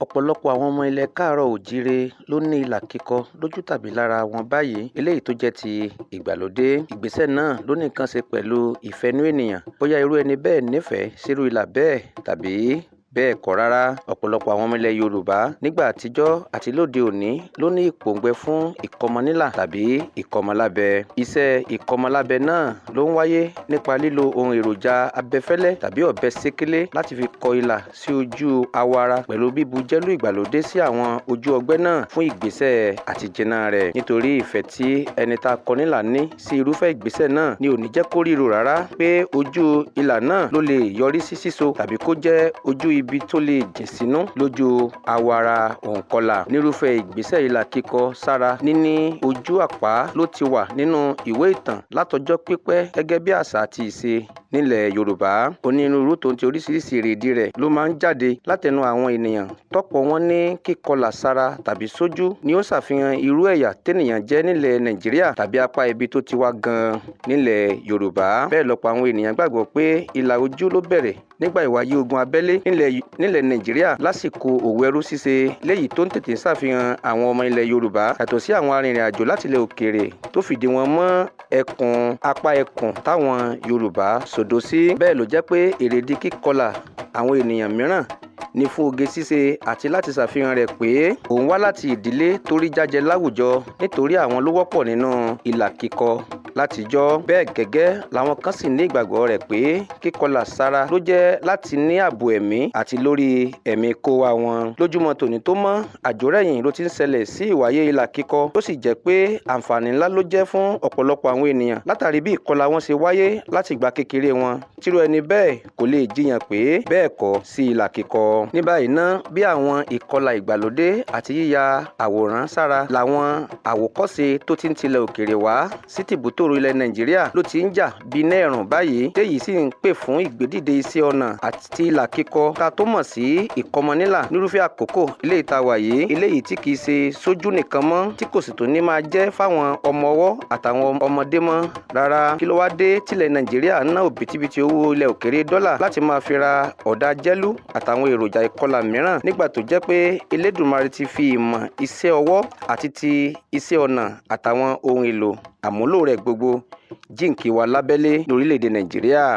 Ọ̀pọ̀lọpọ̀ àwọn ọmọ ilẹ̀ káàárọ̀-oòjíire ló ní ilà kíkọ lójú tàbí lára wọn báyìí, eléyìí tó jẹ́ ti ìgbàlódé. Ìgbésẹ̀ náà ló ní nǹkan ṣe pẹ̀lú ìfẹ́nú ènìyàn, bóyá irú ẹni bẹ́ẹ̀ nífẹ̀ẹ́ sírú ìlà bẹ́ẹ̀ tàbí bẹ́ẹ̀ kọ́ rárá. Ọ̀pọ̀lọpọ̀ àwọn ọmọ ilẹ̀ Yorùbá nígbà àtijọ́ àti lóde òní ló ní ìpòǹgbẹ fún ìkọmọnílà tàbí ìkọmọlábẹ. Iṣẹ́ ìkọmọlábẹ náà ló ń wáyé nípa lílo ohun èròjà abẹfẹ́lẹ́ tàbí ọ̀bẹ ṣékélé láti fi kọ ilà sí ojú awọ ara pẹ̀lú bíbu jẹ́lù ìgbàlódé sí àwọn ojú ọgbẹ́ náà fún ìgbésẹ̀ àtijìnnà rẹ̀. Nítorí ìfẹ́ tí ẹni tá a kọ nílà ní sí irúfẹ́ ìgbésẹ̀ náà ni ò ní jẹ́ kó ríro rárá pé ojú ìlà náà ló lè yọrí sí síso tàbí kó jẹ́ ojú ibi tó lè jìn sínú lójú awọ ara òǹkọlà. Nírúfẹ́ ìgbésẹ̀ ìlà kíkọ sára níní ojú àpá ló ti wà nínú ìwé ìtàn látọjọ́ pípẹ́ gẹ́gẹ́ bí àṣà àti ìṣe nílẹ̀ Yorùbá. Onírúurú tó ń ti oríṣiríṣi èrèdí rẹ̀ ló máa ń jáde látẹnu àwọn ènìyàn, tọ́pọ̀ wọn ní kíkọlà sára tàbí sójú ni ó ṣàfihàn irú ẹ̀yà ténìyàn jẹ́ nílẹ̀ Nàìjíríà tàbí apá ibi tó ti wá gan-an nílẹ̀ Yorùbá. Bẹ́ẹ̀ lọ̀pọ̀ àwọn ènìyàn gbàgbọ́ pé ìlà ojú ló bẹ̀rẹ̀ nígbà ìwáyé ogun abẹ́lé nílẹ̀ Nàìjíríà lásìkò òwò ẹrú ṣíṣe, léyìí tó ń tètè ṣàfihàn àwọn ọmọ ilẹ̀ Yorùbá yàtọ̀ sí àwọn arìnrìn-àjò láti ilẹ̀ òkèèrè tó fìdí wọn mọ́ ẹkùn apá ẹkùn táwọn Yorùbá sòdó sí. Bẹ́ẹ̀ ló jẹ́ pé èrèdí kíkọlà àwọn ènìyàn mìíràn ní fún oge ṣíṣe àti láti ṣàfihàn rẹ̀ pé òun wá láti ìdílé tó rí jájẹ láwùjọ, nítorí àwọn ló wọ́pọ̀ nínú ìlà kíkọ látijọ́. Bẹ́ẹ̀ gẹ́gẹ́ làwọn kan sì ní ìgbàgbọ́ rẹ̀ pé kíkọlà sára ló jẹ́ láti ní ààbò ẹ̀mí àti lórí ẹ̀mí kówá wọn. Lójúmọ́ tòní tó mọ́, àjórẹ̀yìn ló ti ń ṣẹlẹ̀ sí ìwáyé ìlà kíkọ, tó sì jẹ́ pé àǹfààní ńlá ló jẹ́ fún ọ̀pọ̀lọpọ̀ àwọn ènìyàn látàrí bí ìkọlà wọn ṣe wáyé láti ìgbà kékeré wọn, tírú ẹni bẹ́ẹ̀ kò lè jiyàn pé bẹ́ẹ̀ kọ́ sí ìlà kíkọ. Ní báyìí ná, bí àwọn ìkọlà ìgbàlódé àti yíya àwòrán sára làwọn àwòkọ́ṣe tó ti ń tilẹ̀ òkèèrè wá sí tìbútòrò ilẹ̀ Nàìjíríà ló ti ń jà bí iná ẹ̀rùn báyìí, téyìí sì ń pè fún ìgbédìde iṣẹ́ ọnà àti ìlà kíkọ ta tó mọ̀ sí ìkọmọnílà nírúfẹ́ àkókò eléyìí tá a wà yìí, eléyìí tí kìí ṣe sójú nìkan mọ́, tí kò sì tún ní máa jẹ́ fáwọn ọmọ ọwọ́ àtàwọn ọmọdé mọ́ rárá. Kí ló wá dé tílẹ̀ Nàìjíríà ń ná òbítíbitì owó ilẹ̀ òkèèrè dọ́là láti máa fi ra ọ̀dà jẹ́lú àtàwọn èròjà ìkọlà mìíràn, nígbà tó jẹ́ pé Elédùmarè ti fi ìmọ̀ iṣẹ́ ọwọ́ àti ti iṣẹ́ ọnà àtàwọn ohun èlò àmúlò rẹ̀ gbogbo jíǹkí wa lábẹ́lé lórílẹ̀‐èdè Nàìjíríà?